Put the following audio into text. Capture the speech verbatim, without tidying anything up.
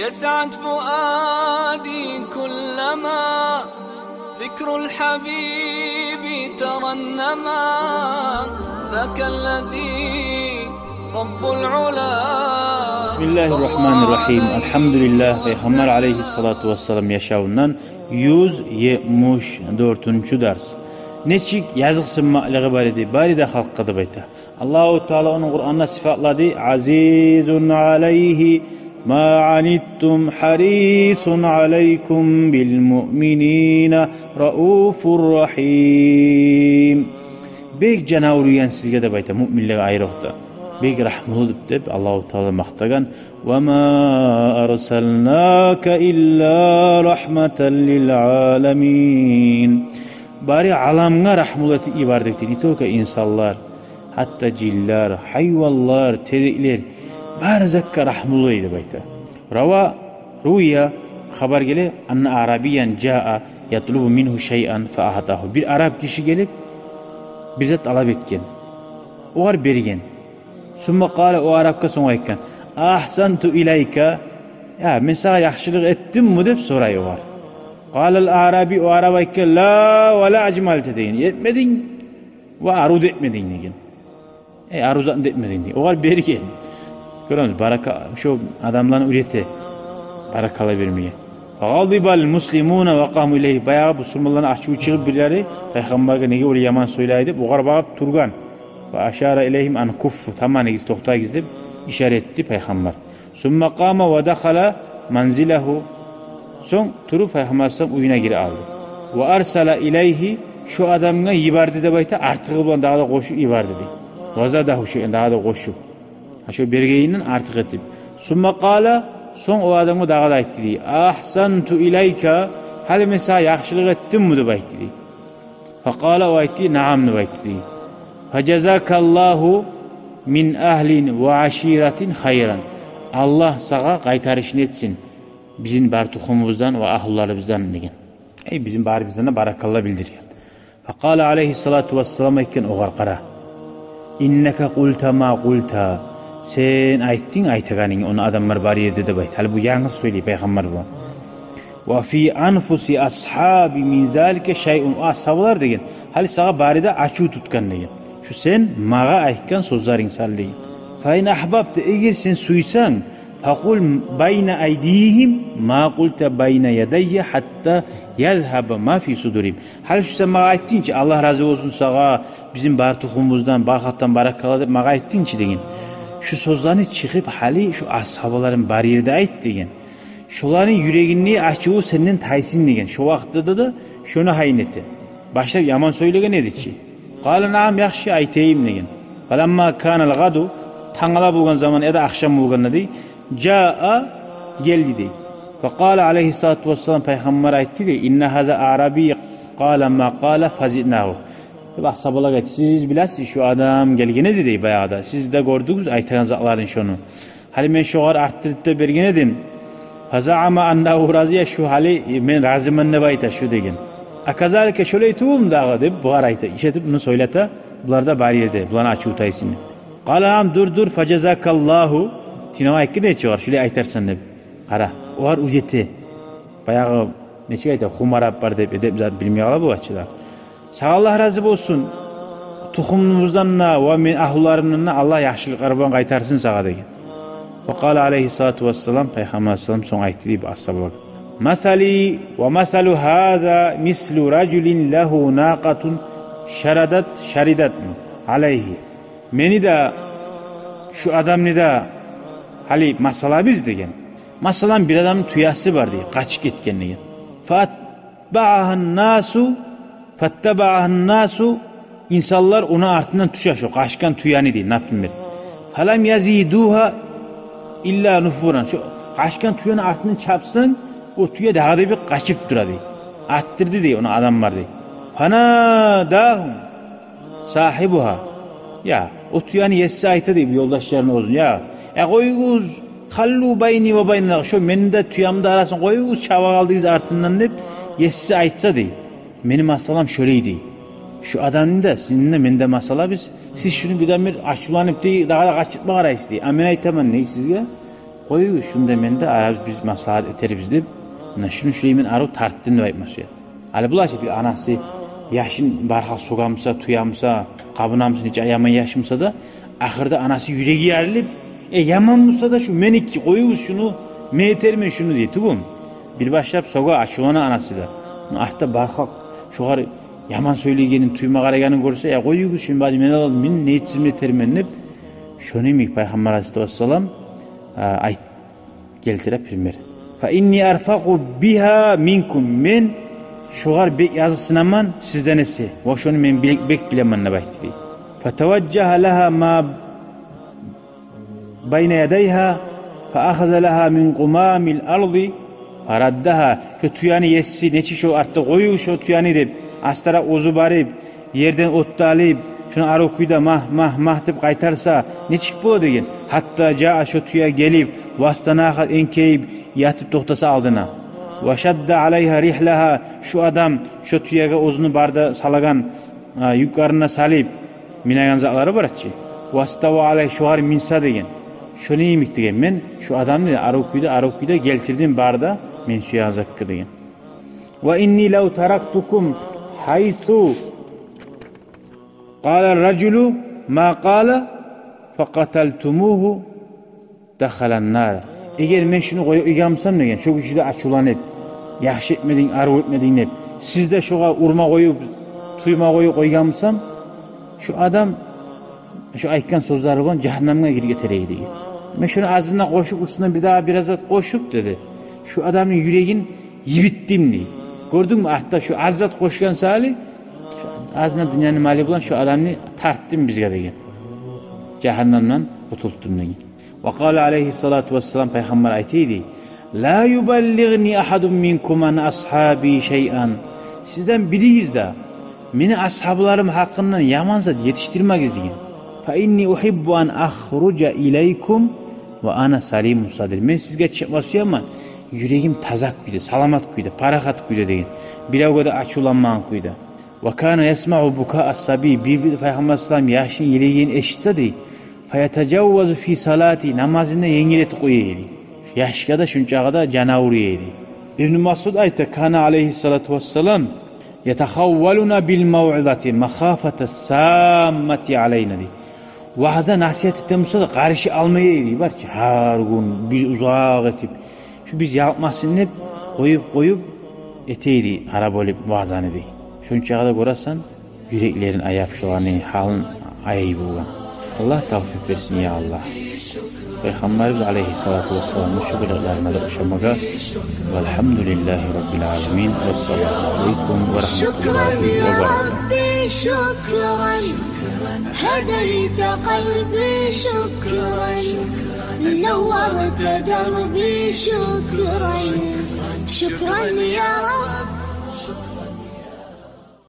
يسعد فؤادي كلما ذكر الحبيب ترنما، ذاك الذي رب العلا. بسم الله الرحمن الرحيم. الحمد لله. Пайхаммар алейгьиссалату вассалам яшавундан юз етмиш дёртюнчю дарс. Нечик языкъсынмакълыгъы бар эди бары да халкъгъа деп айта. Аллагьу Таала ону Къуранда сыфатлады: «Азизун алайгьи ма анитум, харисун алайкум бил муъминина рауфур рахим». Бек жан авруйгъан сизге деп айта, муъминлеге айрокъда. Бек рагьмулу деп, деп Аллагьу Таала макътагъан. «Ва ма арсалнака илла рахматан лил аламин». Бары аламгъа рагьмулу этип йибердик дей, не только инсанлар, гьатта жинлер, гьайванлар, тереклер, бары затгъа рагьмулу эди деп айта. Рава, рувия, хабар геле, анна арабиян жаа ятлубу мингьу шайъан фа аътагьу. Бир араб гиши гелип, бир зат талап этген. Огъар берген. Сумма къала, о арабгъа сонг айтгъан: «Агьсанту илайка, я, мен сагъа яхшылыкъ этдимми?» — деп сорай огъар. Къалал аъраби, о араб айтгъан: «Ла ва ла ажмалта», — деген. «Этмединг ва арив да этмединг», — деген. «Э, арив затны да этмединг», — деген. Огъар берген. Гёремиз, барака-, шо адамланы уьйрете. Баракалла бермеге. Фагъадибал муслимуна ва къаму илайгьи. Баягъы бусурманланы ачуву чыгъып, бирлери Пайхаммаргъа неге олай яман сёйлей деп, огъар багъып тургъан. Ва ашара илайгьим ан куффу, таманигиз, токътагъыз деп ишара этди Пайхаммар. Сумма къама ва дахала манзилагьу. Сонг туруп Пайхаммар алайгьиссалам уьюне гирип алды. Ва арсала илайгьи, шо адамгъа йиберди деп айта, артыгъы булан дагъы да къошуп йиберди дей. Ва задагьу шайъан, дагъы да къошуп. Гьа, шо бергенинден артыкъ этип. Сумма къала, сонг о адамгъа дагъы да айтды дей: «Агьсанту илайка, гьали мен сагъа яхшылыкъ этдимми?» — деп айтды дей. Факъала, о айтды: «Наам», — деп айтды дей. «Фажазакаллагьу мин агьлин ва аширатин хайран». Аллагь сагъа къайтарышын этсин бизин бар тухумубуздан ва агьлуларыбыздан, — деген. Эй, бизин барыбыздан да баракалла билдирген. Факъала алайгьиссалату вассалам, айтгъан огъар, къара: «Иннака къулта ма къулта». Сен айтдынг айтагъанынгны, ону адамлар бар ерде деп айт. Гьали бу янгыз сёйлей Пайхаммар бу. «Ва фи анфуси асгьаби мин залика шайъун». О асгьабалар, — деген, — гьали сагъа бары да ачув тутгъан, — деген, — шу сен магъа айтгъан сёзлеринг саялы, — деген. «Фа ин агьбабта, эгер сен сюйсенг, факъул байна айдигьим ма къулта байна ядайя гьатта язгьаба ма фи судуригьим». Гьали шу сен магъа айтдынг чы, Аллагь рази болсун сагъа, бизин бар тухумубуздан, бар халкъдан баракалла деп магъа айтдынг чы, — деген. — Шу сёзлени чыгъып, гьали шу асгьабаларым бар ерде айт, — деген. — Шоланы юрегиндеги ачуву сенден тайсын, — деген. Шо вакътиде де шону гьайын эте. Башлап яман сёйлеген эди чи. Къала: «Наам, яхшы, айтайым», — деген. Фаламма канал гъаду, тангала болгъан заман яда ахшам болгъанда дей, жаа, гелди дей. Факъала алайгьиссалату вассалам, Пайхаммар айтды дей: «Инна гьаза аъраби къала ма къала фазиднагьу». Деп асгьабалагъа айтды: «Сиз билесиз, шу адам гелген эди дей баягъыда. Сиз де гёрдюгюз айтагъан затларын шону. Гьали мен шогъар артдырып да берген эдим. Фазаама аннагьу разия, шу гьали мен разимен деп айта шу», — деген. «Аказалика, шолай тюгюлмю дагъы?» — деп бугъар айта. Иш этип муну сёйлете, булар да бар ерде, буланы ачуву тайсын. Къала: «Наам, дюр, дюр, фажазакаллагьу». Тынав айтгъан эди чи огъар, шолай айтарсан деп. Къара, огъар уьйрете. Баягъы, нечик айта, хумар аппар деп, эдеп зат билмей къала бу ачы да. «Сагъа Аллагь рази болсун. Тухумубуздан да ва мен агьлуларымдан да Аллагь яхшылыкълар булан къайтарсын сагъа», — деген. Ва къала алайгьиссалату вассалам, Пайхаммар алайгьиссалам сонг айтды дей бу асгьабалагъа: «Масали ва масалу гьаза мислу ражулин лагьу накъатун шарадат, шаридат алайгьи». Мени де, шу адамны да гьали масалабыз, — деген. — Масалан, бир адамны тюеси бар дей, къачып гетген, — деген. «Фаатбаагьан насу, фаттабаагьан насу», инсанлар ону артындан тюше, шо къачгъан тюени дей, например. «Фалам язидугьа илла нуфуран». Шо къачгъан тюени артындан чапсанг, о тюе дагъы да бек къачып тура дей. Артдырды дей ону адамлар дей. «Фанадагьум сагьибугьа». Я, о тюени еси айта дей бу ёлдашларына оьзюню: «Я, э, къоюгъуз, халлу байни ва байнагьу, шо мени де, тюемни де арасын къоюгъуз, чаба къалдыгъыз артындан», — деп еси айтса дей. Мени масалам шолай дей. Шу адамны да, сизин де, мени де масалабыз. Сиз шуну бирден-бир ачувланып дей, дагъы да къачып къарайсыз дей. А мен айтаман дей сизге, «Къоюгъуз, шунда мен де арабыз, биз маслагьат этербиз», — деп, муна шуну шулай мен арив тартдым деп айтма сюе. Гьали булай чы, бир анасы яшын бархалкъ сёгемусе, тюемусе, къабынамусе, нече яман яшмуса да, ахырда анасы юреги ярылып: «Э, яманмуса да шу меники, къоюгъуз шуну, мен этермен шуну», — дей тюгюлмю. Бир башлап сёге, ачувлана анасы да. Муна артда бархалкъ шогъар яман сёйлегенин, тюйме къарагъанын гёрсе: «Я къоюгъуз шуну, бары мен алдым, мен не этсем этермен», — деп. Шону йимик Пайхаммар алайгьиссалату вассалам, а, айт, гелтире пример. «Фа инни арфакъу бигьа минкум», мен шогъар бек языкъсынаман сизден эсе. Ва шону мен бек, бек билемен деп айтды дей. «Фатаважжагьа лагьа ма байна ядайгьа, фа ахаза лагьа мин къумамил арзи, фараддагьа». Шо тюени еси нечик шо артда «къоюгъуз шо тюени» деп, астаракъ оьзю барып, ерден от да алып, шону арив кюйде «магь, магь, магь» деп къайтарса, нечик бола деген. «Гьатта жаа», шо тюе гелип, «вастанахат», энкейип, ятып токътаса алдына. «Ва шадда алайгьа ригьлагьа», шо адам шо тюеге оьзюню бары да салагъан, а, юклерин салып, минеген затлары бар чы. «Вастава алайгь», шогъар минсе деген. Шону йимик деген, мен шо адамны арив кюйде, арив кюйде гелтирдим бары да мен сюеген затгъа деген. «Ва инни лав тарактукум гьайсу къала ражулу ма къала, факъаталтумугьу, дахалан нар». Эгер мен шуну къоюп къойгъанмусам деген, шо гиши де ачувланып, яхшы этмединг, арив этмединг деп, сиз де шогъар урма къоюп, тюйме къоюп къойгъанмусам, шо адам шо айтгъан сёзлери булан жагьаннемге гирип гетер эди деген. Мен шону азына къошуп, уьстюне бир дагъы бираз зат къошуп, деди, шо адамны юрегин йибитдим дей. Гёрдюнгмю, артда шо аз зат къошгъан саялы, шо азына дюньяны малы булан шо адамны тартдым бизге деген. Жагьаннемден къутултдум деген. Ва къала алайгьиссалату вассалам, Пайхаммар айта эди: «Ла юбаллигъни агьадун минкум ан асгьаби шайъан». Сизден биригиз де мени асгьабларым гьакъындан яман зат етишдирмегиз деген. «Фа инни угьиббу ан ахружа илайкум ва ана салиму садр». Мен сизге чыкъма сюемен юрегим таза кюйде, саламат кюйде, парахат кюйде деген. Биревге де ачувланмагъан кюйде. «Ва кана ясмагьу букаа ас-саби». Бир-бир Пайхаммар саллаллагьу алайгьи ва саллам яшны йылайгъанын эшитсе дей, «фаятажаввазу фи салати», намазын да енгил этип къоя эди. Яшгъа да шунчагъа да жаны авруй эди. Ибну Масъуд айта: «Кана алайгьиссалату вассалам ятахаввалуна бил мавъизати махафата саммати алайна», — дей. Ваъза, насигьат этемусе де къаршы алмай эди, бар чы, гьар гюн бир узакъ этип, шо бизин ялкъмасын деп, къоюп-къоюп эте эди ара бёлюп ваъзаны дей. Шончагъа да гёресен, юреклерин аяп, шоланы гьалын аяй болгъан. Аллагь тавфикъ берсин, я Аллагь. Пайхаммарыбыз алайгьиссалату вассаламны шо гюнлерин де ушамагъа. Валгьамдулиллагьи раббил аламин. Вассаламу алайкум ва рагьматуллагьи ва баракатугь. هديت قلبي شكرا، نورت دربي شكرا، شكرا يا رب.